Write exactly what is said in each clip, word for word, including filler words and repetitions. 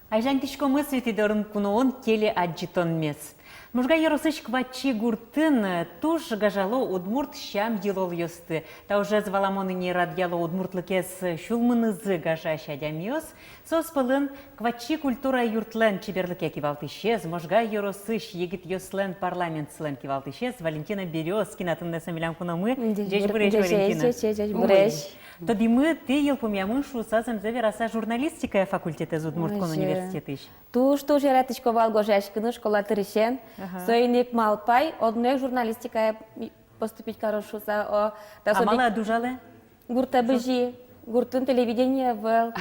Азьланьтӥськомы «Светӥ дорын куноын» телеадӟытонмес. Можга ёросысь Кватчи гуртын туж гажало удмурт сям-йылолъёсты. Та ужез валамон ини радъяло удмуртлыкез сюлмынызы гажась адямиос. Соос пӧлын Кватчи культура юртлэн чеберлыке кивалтӥсез, Можга ёросысь егитъёслэн парламентсылэн кивалтӥсез Валентина Берёзкина туннэ со милям куномы. Ӟечбуресь, Валентина. Ӟечбуресь. Тодӥмы, тӥ йылпумъямын шуыса, зэмзэ вераса, журналистикая факультетэз Удмурт кун университетысь. Туж-туж яратӥсько вал гожъяськыны школа дырысен. Соин ик малпай, одно ик журналистикае поступить каро шуыса. О, та... А малы ӧд ужалэ? Гуртэ бызи, гуртын телевидение ӧвӧл,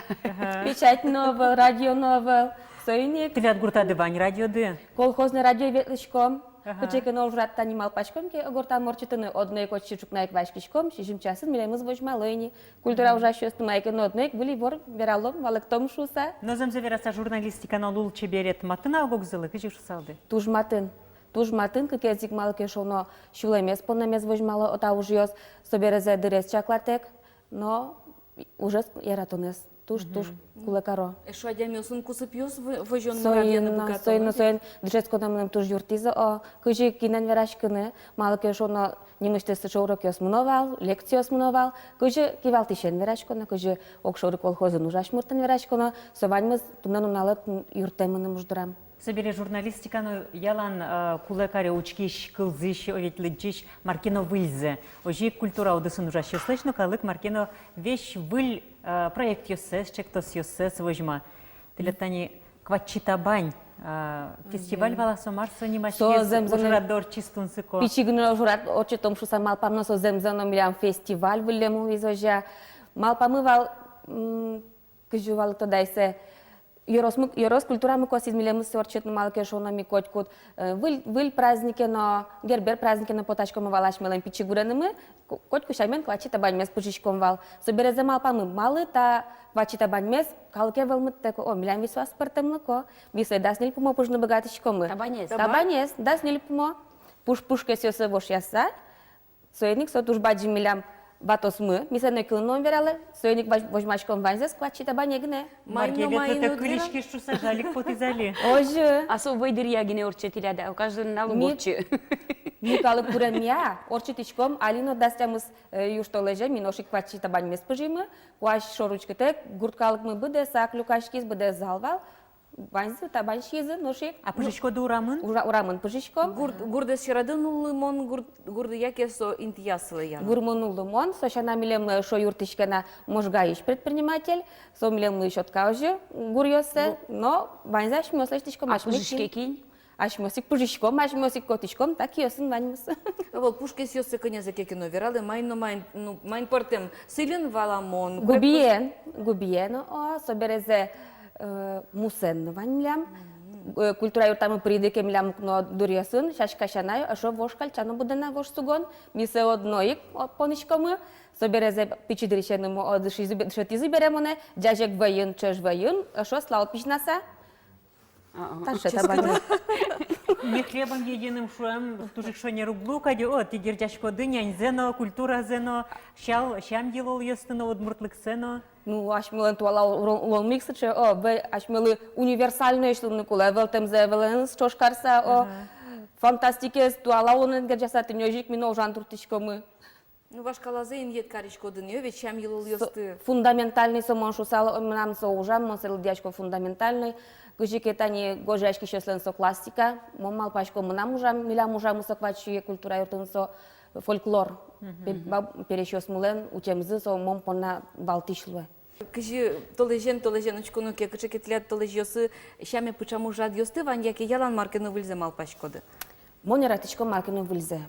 печать но ӧвӧл, радио но ӧвӧл. Соин ик... Тӥляд гуртады вань радиоды? Колхозной радио ветлӥськом. Кыӵе ке но ужрад тани малпаськом ке гуртам ортчытыны, одно ик отчы ӵукна ик васькиськом, сизьым часын милемыз возьмало ини. Культура ужасьёсты мае ке но одно ик выль ивор вералом, валэктом шуыса. Но зэмзэ вераса, журналистика но лулчеберет матын-а, ог-огзылы, кызьы шуысалды? Туж матын. Туж матын, кыкез ик, малы ке шуоно, сюлэмез понэмез возьмало та ужъёс. Собере зэ дырез чаклатэк, но ужез яратонэз туж-туж кулэ каро. Эшшо адямиосын кусыпъёс возён но радъяны быгатоно. Соин но, соин но, соин дышетсконэ мыным туж юрттӥз. О, кызьы кинэн вераськыны, малы ке шуоно, нимысьтыз сыӵе урокъёс мыно вал, лекциос мыно вал, кызьы кивалтӥсен вераськоно, кызьы огшоры колхозын ужась муртэн вераськоно, со ваньмыз туннэ нуналэ юрттэ мыным уждурам. Собере журналистика но ялан, э, кулэ каре учкись, кылзӥсь, о ведь, лыдӟись мар ке но выльзэ. Озьы ик культура удысын ужасьёслэсь но калык мар ке но весь выль, э, проектъёссэс, чектосъёссэс возьма. Тӥляд тани «Кватчи табань», э, фестиваль вал-а со, мар со, нимаське, со зэмзэ но ужрад ортчиз тунсыко. Пичи гинэ ужрад ортчытом шуыса малпам но, со зэмзэ но милям фестиваль выллем луиз озьы. Малпамы вал, м, кызьы вал тодайсэ, ёросмы, ёрос культурамы косӥз милемыз ортчытыны, малы ке шуоно ми котькуд, э, выль, выль празднике но, Гербер празднике но потаськомы вал асьмелэн пичи гуренымы, ко-, котьку сямен кватчи табаньмес пыжиськом вал. Собере зэ малпамы, малы та кватчи табаньмес калыке вӧлмыттэк, о, милям висваз пӧртэмлыко, ми сое дас ньыль пумо пыжыны быгатӥськомы. Табанез? Табанез, дас ньыль пумо. Пуш-, пушкесъёссэ вошъяса, соин ик со туж бадӟым милям ватосмы, ми сое нокинлы но ум вералэ, соин ик вазь-, возьмаськом ваньзэс кватчи табане гинэ. Мар ке но, маин но кылиськиз шуыса, жаль ик потӥз али. Озьы. А со вӧй дыръя гинэ ортче тӥляд-а, каждый нунал уг ортчы? Ми калык куремъя ортчытӥськом, али но дас тямыс, э, южтолэзе ми нош ик кватчи табаньмес пыжимы, куазь шоры учкытэк, гурт калыкмы быдэсак люкаськиз, быдэс зал вал. Ваньзы табань сиизы нош ик. А пыжиськоды урамын? Ура-, урамын пыжиськом. Гурт, гурдэз сьӧрады нуллымон, гурт, гурт яке со интыяз сылэ ян? Гурмы нуллымон, со сяна милемлы эшшо юрттӥське на Можгаысь предприниматель, со милемлы сётка озьы гуръёссэ, но ваньзэ асьмеос лэсьтӥськом. А асьмеос пыжиське кин? Асьмеос ик пыжиськом, асьмеос ик котӥськом, та киосын ваньмыз. Ӧвӧл, пушкесъёссэ кӧня ке ке но вералэ, маин но маин, ну, маин пӧртэм сӥльын валамон. Губиен, губиен, о, собере зэ, э, мусэн но вань милям. Э, культура юртамы пыриды ке милям укно дуръёсын, сяська сяна, эшшо вож кальча но будэ на, вож сугон, ми сое одно ик, о, понӥськомы. Собере зэ пичи дырысеным, о, дыши-, дышетӥзы бере монэ, ӟазег вӧйын, ӵӧж вӧйын, эшшо слал пизьнаса. Таӵе табань. Не хлебом единым шуэм, туж ик шонер уг луы кадь, о, тӥ герӟаськоды няньзэ но, культуразэ но, сял-, сям-йылолъёсты но, удмуртлыксэ но. Ну, асьмелэн туала улон-, улонмы ик сыӵе, о, вӧй асьмелы универсальноесь луыны кулэ, ӧвӧлтэмзэ ӧвӧлэныз ӵош карыса, о, фантастикаез туала улонэн герӟаса, тӥни озьы ик ми но ужан туртӥськомы. Ну, вашкалазэ инъет кариськоды ни, о, ведь сям-йылолъёсты. Со фундаментальной со, мон шуысал, о, мынам со ужам, мон сое лыдъясько фундаментальной. Кызьы ке тани гожъяськисьёслэн со классика, мон малпасько, мынам ужам, милям ужамы со кватчи культура юртын со фольклор. Пе-, баб-, пересьёсмылэн утемзы со мон понна валтӥсь луэ. Кызьы толэзен, толэзен учконо ке, кыӵе ке тӥляд толэзьёсы сяме пыӵам ужрадъёсты вань, яке ялан мар ке но выльзэ малпаськоды? Мон яратӥсько мар ке но выльзэ.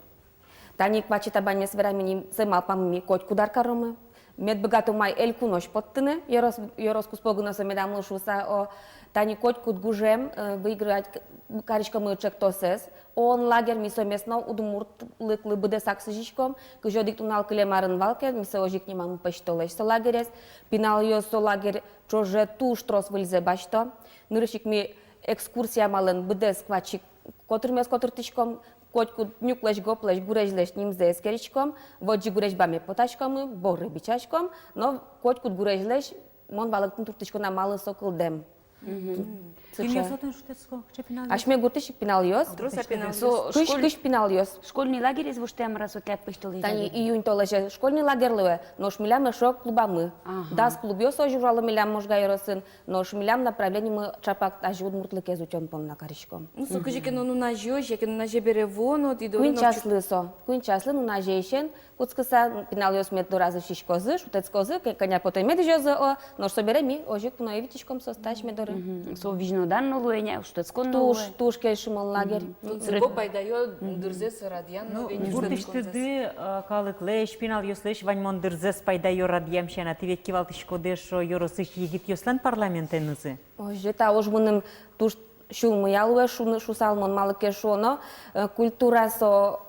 Тани кватчи табаньмес верамын ини, сое малпамы ми котькуд ар каромы. Мед быгатом ай элькунозь поттыны, ёрос, ёрос куспо гинэ со медам луы шуыса, о. Тани котькуд гужем, э, выиграть к-, кариськомы ӵектосэз. ООН лагерь, ми сомес но удмуртлыклы быдэсак сӥзиськом. Кызь одӥг нунал кылем арын вал ке, ми сое озьы ик нимамы пӧсьтолэзь со лагерез. Пиналъёс со лагерь ӵоже туж трос выльзэ басьто. Нырысь ик ми экскурсия амалэн быдэс кватчи котырмес котыртӥськом, котькуд нюклэсь, гоплэсь, гурезьлэсь нимзэ эскериськом, Водӟи гурезь баме потаськомы, боры бичаськом, но котькуд гурезьлэсь мон валэктыны туртӥсько на, малы со кылдэм. Кинъёс отын шутэтско, кыӵе пиналъёс? Асьме гуртысь ик пиналъёс. Трос-а пиналъёс? Со кысь, школь-, кысь пиналъёс. Школьный лагерез воштӥ-а, мар-а со тӥляд пӧсьтолэзь? Тани июнь толэзе школьный лагерь луэ, нош милям эшшо клубамы. Ага. Дас клубъёс озьы ужало милям Можга ёросын, нош милям направлениемы чапак тазьы удмуртлыкез утён понна кариськом. Ну, со кызьы ке но нуназе, озьы ке но нуназе бере вуоно, тӥ доры но. Куинь часлы со, куинь часлы нуназе ишен, кутскыса, пиналъёс мед доразы сиськозы, шутэтскозы, кӧ-, кӧня потэ мед изёзы, о, нош собере ми озьы ик но витиськом соос асьме доры. Мгм. Со визьнодан но луэ ини, шутэтскон но луэ. Туж, туж кельшымон лагерь. Мгм. Тунсыко, пайдаё дырзэс радъям но. Ну, гуртысьтыды, э, калыклэсь, пиналъёслэсь ваньмон дырзэс пайдаё радъям сяна, тӥ ведь кивалтӥськоды эшшо ёросысь егитъёслэн парламентэнызы. Озьы, та уж мыным туж сюлмыя луэ шуны, шусал мон, малы ке шуоно, э, культура со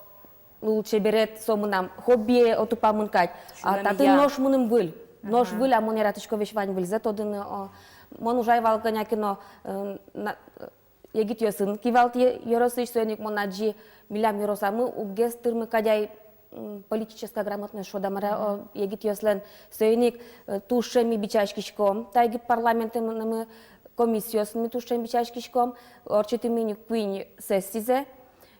лулчеберет, со мынам хоббие, о, тупамын кадь. А татын нош мыным выль. Нош выль, а мон яратӥсько весь вань выльзэ тодыны, о. Мон ужай вал кӧня ке но, э, на-, егитъёсын кивалт е-, ёросысь, соин ик мон адӟи, милям ёросамы уг гес тырмы кадь ай, м, политическая грамотность шуод-а, мар-а, о, егитъёслэн, соин ик, э, туж ӵем ми бичаськиськом та егит парламентэнымы, комиссиосын ми туж ӵем бичаськиськом, ортчытӥмы ини куинь сессизэ,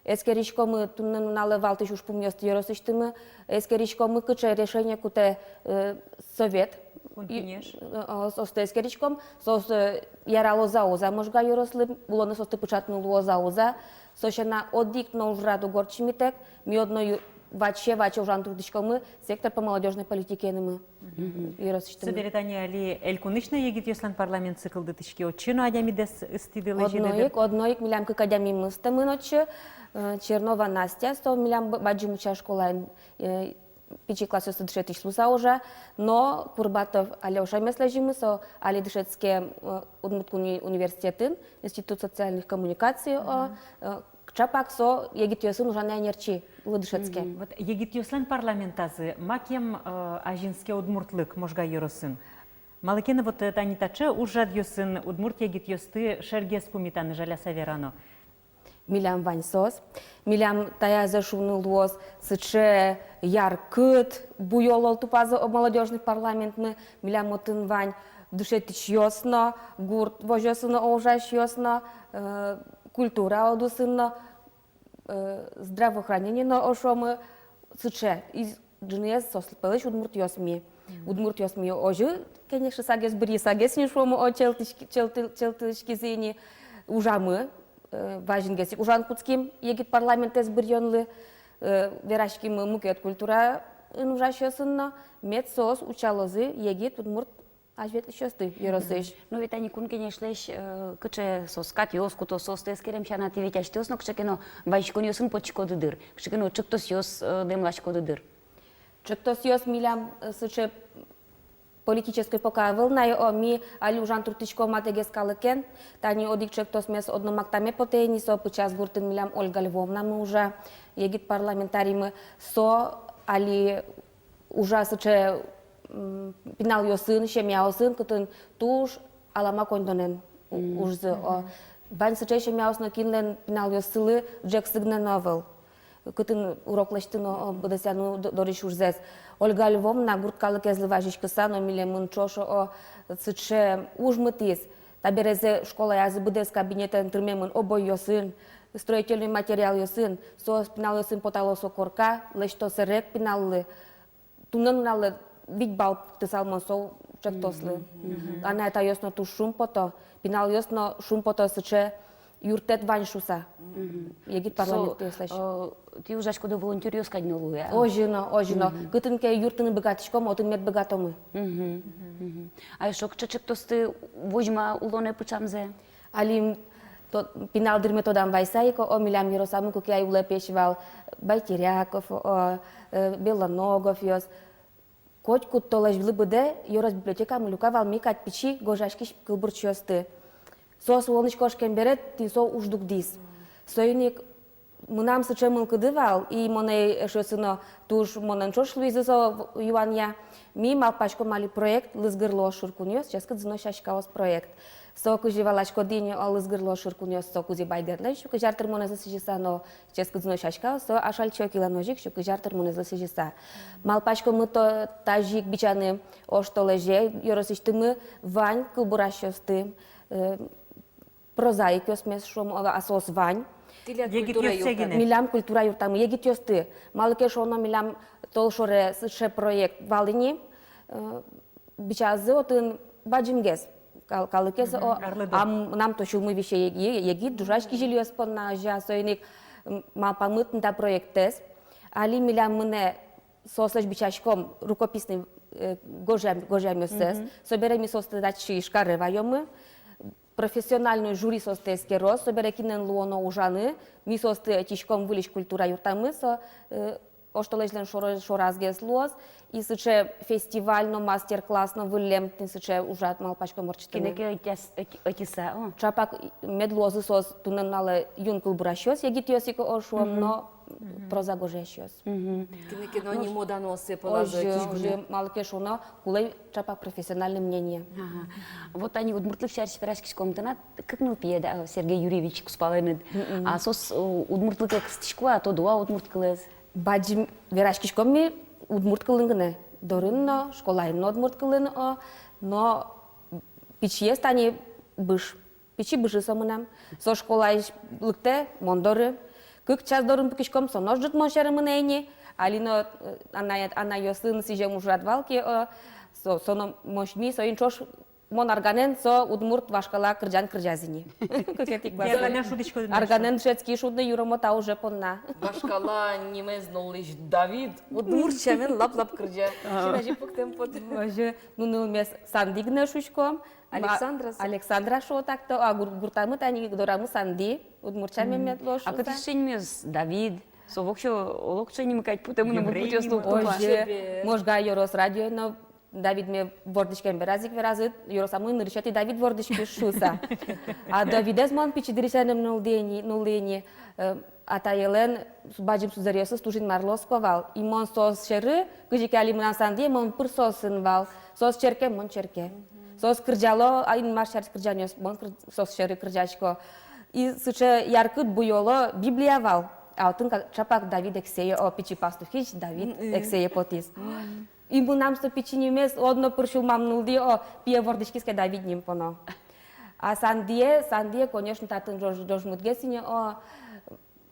эскериськомы туннэ нуналэ валтӥсь ужпумъёсты ёросысьтымы, эскериськомы, кыӵе решение кутэ, э, совет. Кун Кенеш. И, э, о, соосты эскериськом, соос, э, яралозы-а, уз-а Можга ёрослы, улонэ соосты пыӵатыны луоз-а, уз-а, со сяна одӥг но ужрад уг ортчымытэк, ми одно ю-, ваче, ваче ужан туртӥськомы сектор по молодёжной политикенымы. Мгм. Ёросысьтымы. Собере тани али элькунысь но егитъёслэн парламентсы кылдытӥське, отчы но адямидэс ыстӥды, лэзиды дыр? Одно ик, одно ик, милям кык адями мыстэмын отчы, э, Чернова Настя, со милям б-, Бадӟым Уча школаын, э, пичи классъёсты дышетӥсь луыса ужа, но Курбатов Алёша, мес лэзимы, со али дышетске, э, Удмурт кун уни-, университетын, Институт социальных коммуникаций, о, э, чапак со егитъёсын ужаны ӧнерчилы дышетске. Мгм. Вот егитъёслэн парламентазы макем, э, азинске удмуртлык Можга ёросын? Малы ке но вот, э, тани таӵе ужрадъёсын удмурт егитъёсты шергес пумитаны, жаляса верано. Милям вань соос. Милям таязэ шуыны луоз сыӵе яркыт буёл-ол тупазы, о, молодёжный парламентмы. Милям отын вань дышетӥсьёс но, гурт возёсын но ужасьёс но, э, культура удысын но, э, здравоохранение но, о, шуомы, сыӵе из-, ӝыныез соос пӧлысь удмуртъёс ми. Мгм. Удмуртъёс ми озьы кенешысагес, быръисагес ини, шуомы, о, чельтӥськи-, чельты-, чельтӥськизы ини, ужамы, э, вазьгес ик ужан кутским егит парламентэз быръёнлы, э, вераськимы мукет культураын ужасьёсын но, мед соос утчалозы егит удмурт азьветлӥсьёсты ёросысь. Мгм. Ну ведь тани Кун Кенешлэсь, э, кыӵе соос катъёс куто, соосты эскерем сяна, тӥ ведь асьтэос но кыӵе ке но вазиськонъёсын потӥськоды дыр, кыӵе ке но ӵектосъёс, э, дэмласькоды дыр. Ӵектосъёс милям, э, сыӵе политической пока ӧвӧл на, о, ми али ужан туртӥськом матэгес калыкен. Тани одӥг ӵектосмес одно мактаме потэ ини, со Пычас гуртын милям Ольга Львовнамы ужа, егит парламентаримы. Со али ужа сыӵе, м, пиналъёсын, семьяосын, кытын туж алама коньдонэн у-, ужзы, о. Вань сыӵе семьяос но, кинлэн пиналъёссылы ӝӧксы гинэ но ӧвӧл, кытын урок лэсьтыны, о, быдэсъяны д-, дорысь ужзэс. Ольга Львовна гурт калыкезлы вазиськыса но милемын ӵош, о, сыӵе уж мытӥз. Табере школаязы быдэс кабинетэн тырмемын обойёсын, строительной материалъёсын, соос пиналъёсын потало со корка, лэсьто сэрег пиналлы. Туннэ нуналлы вить балл пуктысал мон со ӵектослы. Мгм. Анай-атайёс но туж шумпото, пиналъёс но шумпото сыӵе юрттэт вань шуыса. Мгм. Егит парламентъёслэсь. Со, э, тӥ ужаськоды волонтёръёс кадь но луэ, а? Озьы но, озьы но. Мгм. Кытын ке юрттыны быгатӥськом, отын мед быгатомы. Мгм. Мгм. А эшшо кыӵе ӵектосты возьма улонэ пыӵамзэ? Али то-, пинал дырме тодам вайса ик, о, милям ёросамы куке ай улэпесь вал Байтеряков, о, э, Белоноговъёс. Котькуд толэзьлы быдэ ёрос библиотекамы люка вал ми кадь пичи гожъяськись кылбурчиосты. Соос улонысь кошкем бере, тӥни со уж дугдӥз. Соин ик мынам сыӵе мылкыды вал, и монэ эшъёсы но туж монэн ӵош луизы со в-, юанъя. Ми малпаськом али проект «Лызгырло шуркунъёс, ческыт зыно сяськаос» проект. Со, кызьы валаськоды ини, о, «Лызгырло шуркунъёс» со Кузебай Гердлэн сю кызь ар тырмонэзлы сӥзьыса но «Ческыт зыно сяськаос» со Ашальчи Окилэн озьы ик сю кызь ар тырмонэзлы сӥзьыса. Малпаськомы то тазьы ик бичаны оштолэзе ёросысьтымы вань кылбурасьёсты, э, прозаикъёсмес, шуом, а, а соос вань. Тӥляд культура юртамы. Милям культура юртамы егитъёсты. Малы ке шуоно, милям толшоре сыӵе проект вал ини, э, бичазы отын бадӟымгес кал-, калыкез, о, арлыдо. А мынам то сюлмы висе еги-, егит, ӝужась кизилиос понна, озьы, а соин ик, м, малпамы тӥни та проектэз. Али милям мынэ, соослэсь бичаськом рукописный, э, гожъям-, гожъямъёссэс. Собере ми соосты татчы Ижкаре ваёмы. Профессиональной жюри соосты эскероз, собере кинэн луоно ужаны, ми соосты ӧтиськом выльысь культура юртамы, со, э, оштолэзьлэн шоро-, шоразгес луоз, и сыӵе фестиваль но, мастер-класс но выллем тӥни сыӵе ужрад малпаськом ортчытыны. Кинэ ке ӧтяс-, ӧти-, ӧтиса, о. Ӵапак мед луозы соос туннэ нуналэ юн кылбурасьёс, егитъёс ик, о, шуом, но проза гожъясьёс. Кинэ ке но нимо-данъёссэ пӧлазы ӧтиськыны. Озьы, малы ке шуоно, кулэ ӵапак профессиональной мнение. Ага. Вот тани удмуртлык сярысь вераськиськом, тынад кык нылпиед, да, Сергей Юрьевич кузпалэныд. А соос, э, удмуртлыке кыстӥсько-а, тодо-а удмурт кылэз? Бадӟым вераськиськом ми удмурт кылын гинэ. Дорын но, школаын но удмурт кылын, о, но пичиез тани быж. Пичи быжы со мынам. Со школаысь лыктэ мон доры. Кык час дорын пукиськом, со но ӝыт мон сьӧры мынэ ини. Али но, э, анай-, анайёсын сӥзем ужрад вал ке, э, со, со но мощми, соин ӵош мон арганэн, со удмурт вашкала кырӟан кырӟаз ини. Кыкетӥ классын. Арганэн дышетски шудыны юромо та уже понна. Вашкала нимыз нуллӥсь Давид. Удмурт сямен лап-лап кырӟа. Ага. Син озьы пуктэм потэ. Озьы, ну, нылмес Санди гинэ шуиськом. Александра. Александра шуо так-то, а гур-, гуртамы тани, дорамы Санди, удмурт сямен мед луоз шуса. А кытысь нимыз Давид? Со воксё олокыӵе ним кадь потэ мыным, удмуртъёслы уг тупа. Озьы, Можга ёрос радиоын но Давидме вордӥськем бераз ик веразы, ёросамы нырысетӥ Давид вордӥськиз шуса. А Давидэз мон пичи дырысеным нуллӥ ини, нуллӥ ини, э, атаелэн бадӟым сузэръёсыз туж инмарлы оско вал. И мон соос сьӧры, кызьы ке али мынам Сандие, мон пыр соосын вал. Соос черке, мон черке. Соос кырӟало, а, Инмар сярысь кырӟанъёс, мон кыр-, соос сьӧры кырӟасько. И сыӵе яркыт буёло Библия вал. А отын ка-, ӵапак Давид эксэе, о, пичи пастухысь Давид эксэе потӥз. И мынам со пичи нимез одно пыр сюлмам нуллӥ, о, пие вордӥськиз ке, Давид ним поно. А Сандие, Сандие, конечно, татын ӝож-, ӝожмытгес ини, о,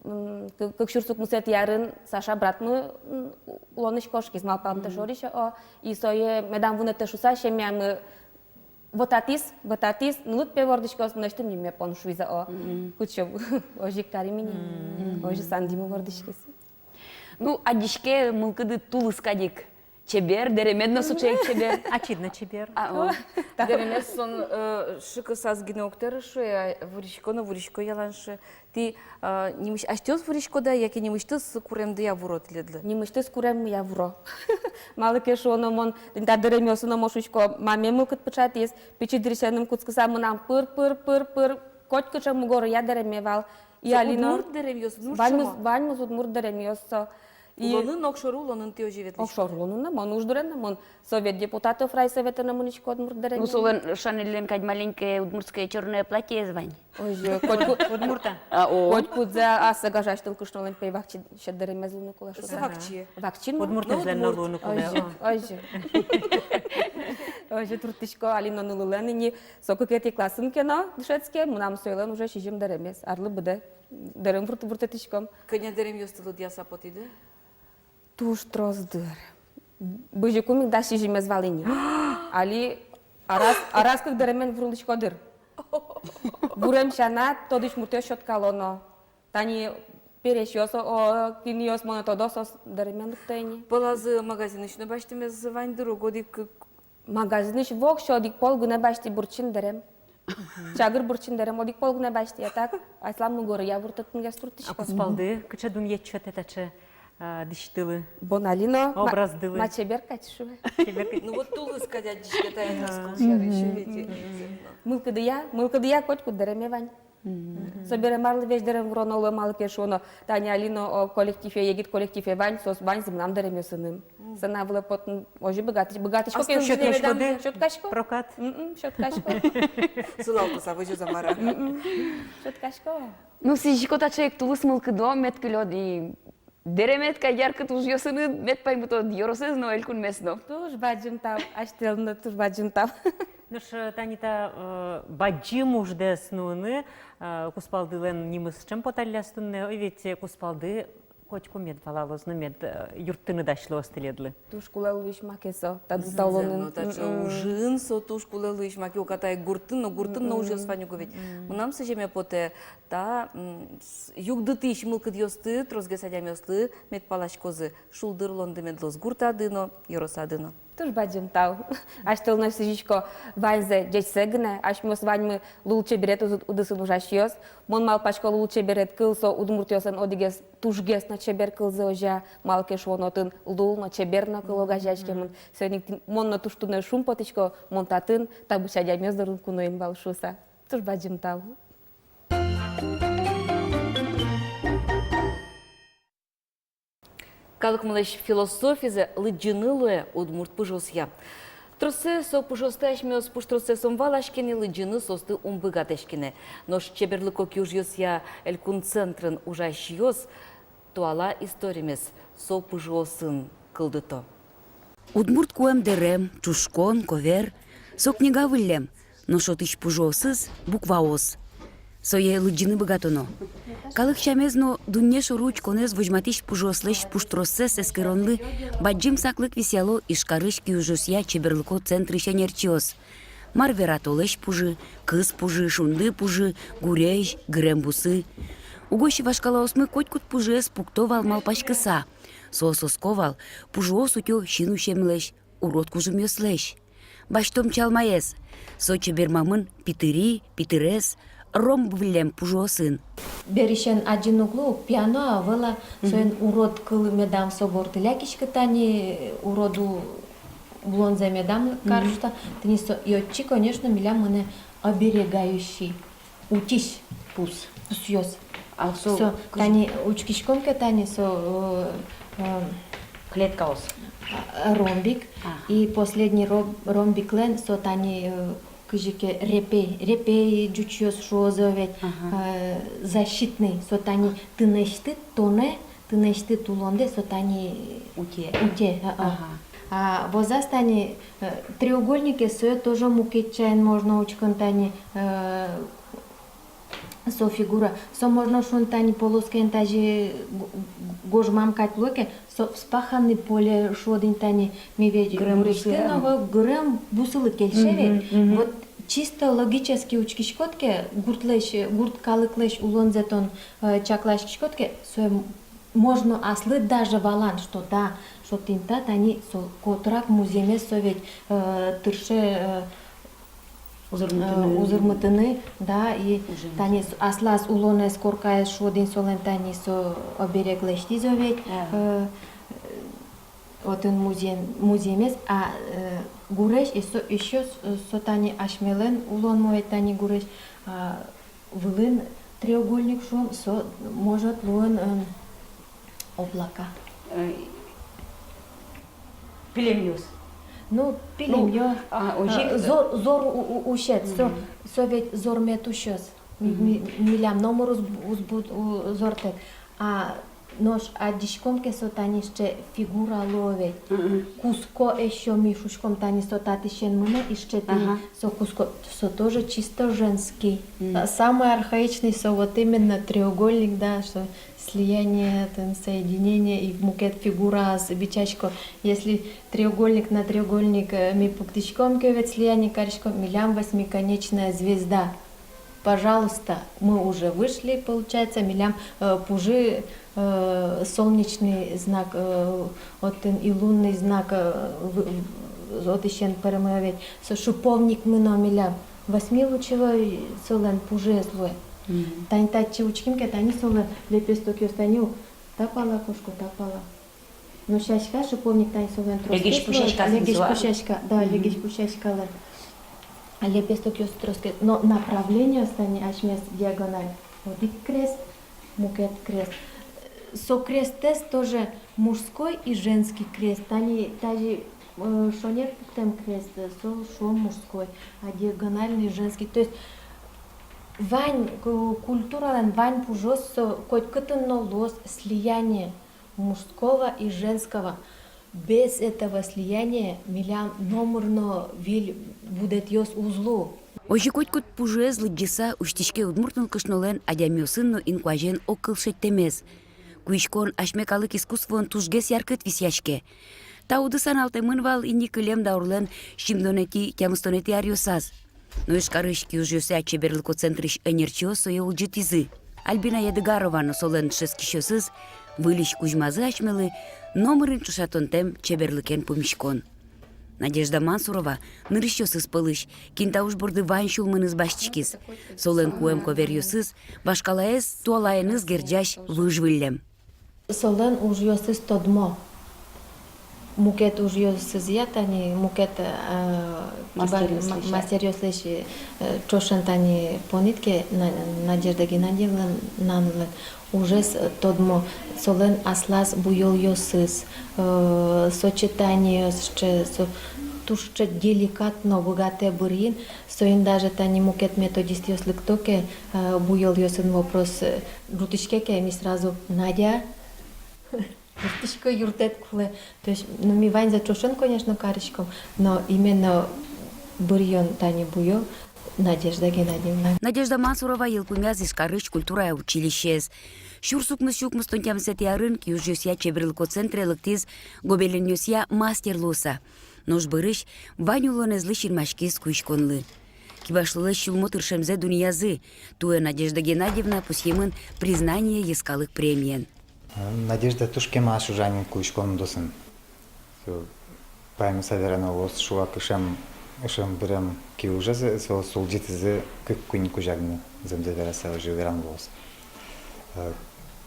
м, кы-, кык сюрс укмысэтӥ арын Саша братмы, м, улонысь кошкиз, малпамтэ шорысь, о, и сое медам вунэтэ шуса, семьямы вӧтатӥз, вӧтатӥз, нылыд пе вордӥськоз, мынэсьтым нимме пон шуиз, о. Кутчы, озьы ик карим ини, озьы Сандимы вордӥськиз. Ну, адӟиське, мылкыды тулыс кадь ик. Чебер, дэремед но сыӵе ик чебер. Ачид но чебер. А, о. Дэремез со, э, шыкысаз гинэ уг тэры шуэ, а вурисько но вурисько ялан шуэ. Тӥ, э, нимысь асьтэос вуриськоды-а, яке нимысьтыз куремдыя вуро тӥледлы? Нимысьтыз куреммыя вуро. Малы ке шуоно, мон тӥни та дэремъёсы но, мон шуисько, мамае мылкыд пыӵатӥз, пичи дырысеным кутскыса мынам пыр, пыр, пыр, пыр, котькыӵе мугоръя дэреме вал. И али но удмурт дэремъёс, удмурт шумо. Ваньмыз, ваньмыз удмурт дэремъёс со. И улонын, огшоры улонын тӥ озьы ветлӥськоды? Огшоры улонын но, мон уж дурын но, мон совет депутатов райсовета но мынӥсько удмурт дэремез. Ну, солэн Шанельлэн кадь маленькое удмуртское чёрное платьеез вань. Озьы, котьку-, удмурта. А, о. Котькудзэ ассэ гажась нылкышнолэн пе вакчи сьӧд дэремез луыны кулэ шуса. Вакчи. Вакчи, ну. Удмуртэзлэн но луыны кулэ. Озьы, о. Озьы. Озьы турттӥсько, али но нылылэн ини, со кыкетӥ классын ке но дышетске, мынам сойлэн уже сизьым дэремез, арлы быдэ дэрем вурт-, вуртэтӥськом. Кӧня дэремъёсты лыдъяса потӥды? Туж трос, дыр. Бызьыкум ик дас сизьымез вал ини. Али араз, араз кык дэремен вурылӥсько, дыр. Вурем сяна тодӥсь муртъёс сёткало но. Тани пересьёс, о, кинъёс монэ тодо, соос дэремен лыкто ини. Пӧлазы магазинысь но басьтэмез вань, дыр, уг одӥг к-, Магазинысь воксё одӥг пол гинэ басьтӥ бурчин дэрем. Чагыр бурчин дэрем одӥг пол гинэ басьтӥ, а так аслам мугоръя вуртэтынгес турттӥсько. А кузпалды кыӵе дунъет сётэ таӵе, а, дӥсьтылы? Бон али но ма-, образдылы. Ма чебер кадь шуэ. Чебер кадь. Ну вот тулыс кадь адӟиське та эн оскыл сярысь, ещё ведь. Мылкыдыя, мылкыдыя котькуд дэреме вань. Мгм. Собере марлы весь дэрем вуроно луэ, малы ке шуоно, тани али но, о, коллективе, егит коллективе вань, соос ваньзы мынам дэремъёсыным. Мгм. Сцена вылэ потыны озьы быгатӥсь-, быгатӥсько ке, астын сёткаськоды? Сёткасько. Прокат? М-м, сёткасько. Сылалкыса возёз-а, мар-а? М-м, сёткасько. Ну, сӥзисько таӵе ик тулыс мылкыдо, мед кылёд и дэремед кадь яркыт ужъёсыныд, мед паймытод ёросэз но, элькунмес но. Туж бадӟым тау, асьтэлы но туж бадӟым тау. Нош, э, тани та, э, бадӟым уждэс нуыны, э, кузпалдылэн нимыз ӵем поталляз туннэ, ой, ведь, э, кузпалды котьку мед валалоз но мед, э, юрттыны дась луоз тӥледлы. Туж кулэ луись маке со, та, та улонын. Таӵе ужын со туж кулэ луись маке, уката ик гуртын но, гуртын но ужъёс вань уго ведь. Мынам сӥземе потэ, та, м, с-, югдытӥсь мылкыдъёсты тросгес адямиослы мед паласькозы, шулдыр улонды мед луоз гуртады но, ёросады но. Туж бадӟым тау. Асьтэлы но сӥзисько ваньзэ ӟечсэ гинэ, асьмеос ваньмы лулчеберет уз-, удысын ужасьёс. Мон малпасько, лулчеберет кыл со удмуртъёслэн одӥгез тужгес но чебер кылзы, озьы-а, малы ке шуоно, отын лул но, чебер но кыл огазеяськемын. Соин ик тӥ-, мон но туж туннэ шумпотӥсько, мон татын, та быдӟа адямиос дорын куноын вал шуыса. Туж бадӟым тау. Калыкмылэсь философизэ лыдӟыны луэ удмурт пужыосъя. Троссэ со пужыосты асьмеос пуштроссэ ум валаське ни, лыдӟыны соосты ум быгатэське ни. Нош чеберлыко киужъёсъя элькун центрын ужасьёс туала историмес со пужыосын кылдыто. Удмурт куэм дэрем, ӵушкон, ковер — со книга выллем, нош отысь пужыосыз — букваос. Сое лыдӟыны быгатоно. Калык сямез но дунне шоры учконэз возьматӥсь пужыослэсь пуштроссэс эскеронлы бадӟым саклык висъяло Ижкарысь киужъёсъя чеберлыко центрысь ӧнерчиос. Мар вератолэсь пужы, кыз пужы, шунды пужы, гурезь, гырем бусы. Угось вашкалаосмы котькуд пужыез пукто вал малпаськыса. Соос оско вал, пужыос утё син усемлэсь, урод кужымъёслэсь. Басьтом чалмаез. Со чебер мамын питыри, питырес, ромб выллем пужыосын. Берысен адӟыны уг лу, пияно-а, ӧвӧл-а, соин урод кыл медам со борды лякиськы, тани урод у-, улонзэ медам каршта, тӥни со, и отчы, конечно, милям мынэ оберегающий. Утись пус. Пусъёс. А со, со кыӵе? Тани учкиськом ке, тани со, э, э, клеткаос. А, ромбик. Ага. И последний ром-, ромбиклэн со тани, э, кызьы ке репей, репей ӟучъёс шуозы ведь, ага, э, защитный, со тани тынэсьтыд тонэ, тынэсьтыд улондэ со тани утё. Утё, а, а. Ага. А возаз тани, э, треугольникез, сое тоже мукет сямен можно учкыны тани, э, со фигура. Со можно шуны тани полоскаен тазьы г-, г-, гожмам кадь луэ ке, со вспаханный поле шуод ини тани, ми ведь гырем бусы, гурезьтӥ но, ага, гырем бусылы кельше ведь. Мгм, мгм. Вот чисто логически учкиськод ке, гуртлэсь, гурт калыклэсь улонзэ тон, э, чакласькиськод ке, сое можно аслыд даже валан, что да, что тӥни та тани со котырак музъемез со ведь, э, тырше, э, узырмытыны. Э, узырмытыны, да, и ужен, тани с-, аслаз улонэз, коркаез шуод ини, солэн тани со оберег лэсьтӥз ведь, ага, э, отын музъем-, музъемез, а, э, гурезь, и со, ещё с-, со тани асьмелэн улонмы ведь тани гурезь, а, вылын треугольник шуом, со может луыны, эм, облака. Э, пилемъёс. Ну, пилемъёс. Ну, а, озьы ик, э, зор, зор у-, у-, усет, со, мгм, со ведь зор мед усёз. Ми-, мгм, ми-, милям номыр уз б-, уз буд-, у-, зортэк. А нош адӟиськом ке, со тани сыӵе фигура луо ведь. Мгм. Куско ещё, ми шуиськом, тани со татысен мынэ, и сыӵе тӥни, ага, со куско, со тоже чисто женский. Мгм. Та-, самый архаичный со вот именно треугольник, да, что слияние, там, соединение, и мукет фигураос бичасько. Если треугольник на треугольник, э, ми пуктӥськом ке ведь, слияние кариськом, милям восьмиконечная звезда. Пожалуйста, мы уже вышли, получается, милям, э, пужы, э, солнечный знак, э, отын и лунный знак, э, в-, в-, отысен пӧрмоз ведь. Со шиповник мынэ милям. Восьмилучевой солэн пужыез луэ. Мгм. Тани татчы учким ке, тани солэн лепестокъёс тани ук та пала кошко, та пала. Но сяська, шиповник, тани солэн трос. Легезьпу сяська, легезьпу сяська, да, мгм, легезьпу сяськалэн. Лепестокъёс трос ке, но направлениос тани асьмес диагональ. Одӥг крест, мукет крест. Со крестэз тоже мужской и женский крест. Тани тазьы, э, шонер пуктэм крест, э, со, шуом, мужской, а диагональный — женский. То есть вань ку-, культуралэн вань пужыос, со котькытын но луоз слияние мужского и женского. Без этого слияния милям номыр но выль будэтъёс уз лу. Озьы котькуд пужыез лыдӟыса усьтӥське удмурт нылкышнолэн адямиосын но инкуазен огкыл шедьтэмез. Куиськон асьме калык искусствоын тужгес яркыт висъяське. Та удыс аналтэмын вал ини кылем даурлэн сизьымдонэтӥ-тямыстонэтӥ аръёсаз. Но Ижкарысь киужъёсъя чеберлыко центрысь ӧнерчиос сое улӟытӥзы. Альбина Едыгарова но солэн дышетскисьёсыз выльысь кузьмазы асьмелы номырин ӵошатонтэм чеберлыкен пумиськон. Надежда Мансурова нырысьёсыз пӧлысь, кин та уж борды вань сюлмыныз басьтӥськиз. Солэн куэм коверъёсыз вашкалаез туалаеныз герӟась выж выллем. Солэн ужъёсыз тодмо. Мукет ужъёсызъя тани, мукет, э, киба-, мастеръёслэсь, ма-, мастеръёслэсь, э, ӵошен тани понӥд ке, На-, Надежда Геннадьевналэн ужез, э, тодмо. Солэн аслаз буёлъёсыз, э, сочетаниос, сыӵе, со туж сыӵе деликатно быгатэ бырйыны. Соин даже тани мукет методистъёс лыкто ке, э, буёлъёсын вопрос, э, ӝутӥське ке, ми сразу: «Надя, юрттӥсько, юрттэт кулэ». То есть, ну, ми ваньзэ ӵошен, конечно, кариськом, но именно бырйон тани буёл — Надежда Геннадьевна. Надежда Мансурова йылпумъяз Ижкарысь культурая училищеез. Сюрс укмыс сю укмыстон тямысэтӥ арын киужъёсъя чеберлыко центре лыктӥз гобеленъёсъя мастер луыса. Нош бӧрысь вань улонэзлы синмаськиз куиськонлы. Кибашлылэсь сюлмо тыршемзэ дунъязы. Туэ Надежда Геннадьевна пусъемын «Признание» йӧскалык премиен. Надежда туж кема ужа ни куиськон удысын. Со, паймыса верано луоз, шуак ышем, ышем бырем киужез соос улӟытӥзы кык-куинь кузя гинэ, зэмзэ вераса, озьы верано луоз. Э,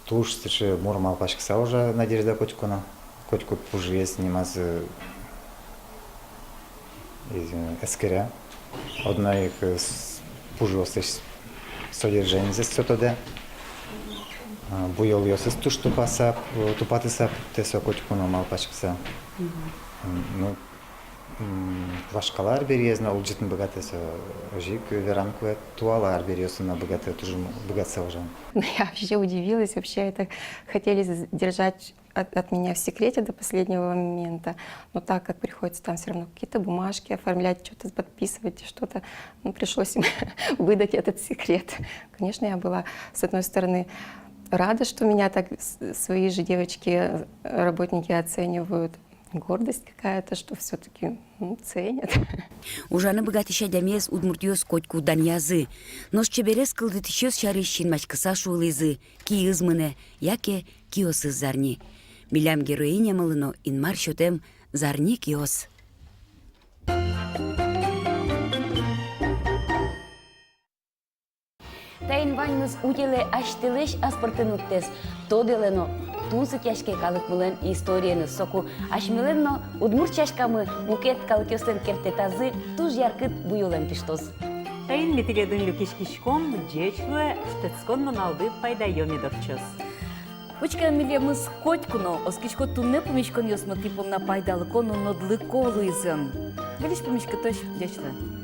туж сыӵе мур малпаськыса ужа Надежда котьку но, котькуд пужыез нимаз, э, эскере. Одно ик, э, с-, пужыослэсь содержанизэс со тодэ. А, буёлъёсыз туж тупаса, э, тупатыса пуктэ со котьку но малпаськыса. Мгм. М, ну, м, вашкала арбериез но улӟытыны быгатэ со, озьы ик вераны кулэ, туала арбериосын но быгатэ, туж м-, быгатыса ужаны. Ну, я вообще удивилась, вообще это хотели з-, держать от, от меня в секрете до последнего момента. Но так как приходится там всё равно какие-то бумажки оформлять, что-то подписывать, что-то, ну, пришлось им выдать этот секрет. Конечно, я была, с одной стороны, рада, что меня так с-, свои же девочки, э, работники оценивают. Гордость какая-то, что всё-таки, м, ценят. Ужаны быгатӥсь адямиез удмуртъёс котьку данъязы. Нош чеберез кылдытӥсьёс сярысь синмаськыса шуылӥзы: киыз мынэ, яке киосыз зарни. Милям героинямылы но Инмар сётэм зарни киос. Таин ваньмыз утелэ асьтэлэсь аспӧртэмлыктэс, тодэлэ но тунсыкъяське калыкмылэн историеныз. Соку асьмелэн но удмурт сяськамы мукет калыкъёслэн керттэтазы туж яркыт буёлэн пиштоз. Таин ми тӥледын люкиськиськом, ӟеч луэ, шутэтскон нуналды пайдаё мед ортчоз. Учке, милемыз котьку но, оскисько, туннэ пумиськонъёсмы тӥ понна пайдалыко но нодлыко луизы. Выльысь пумиськытозь, ӟеч луэ.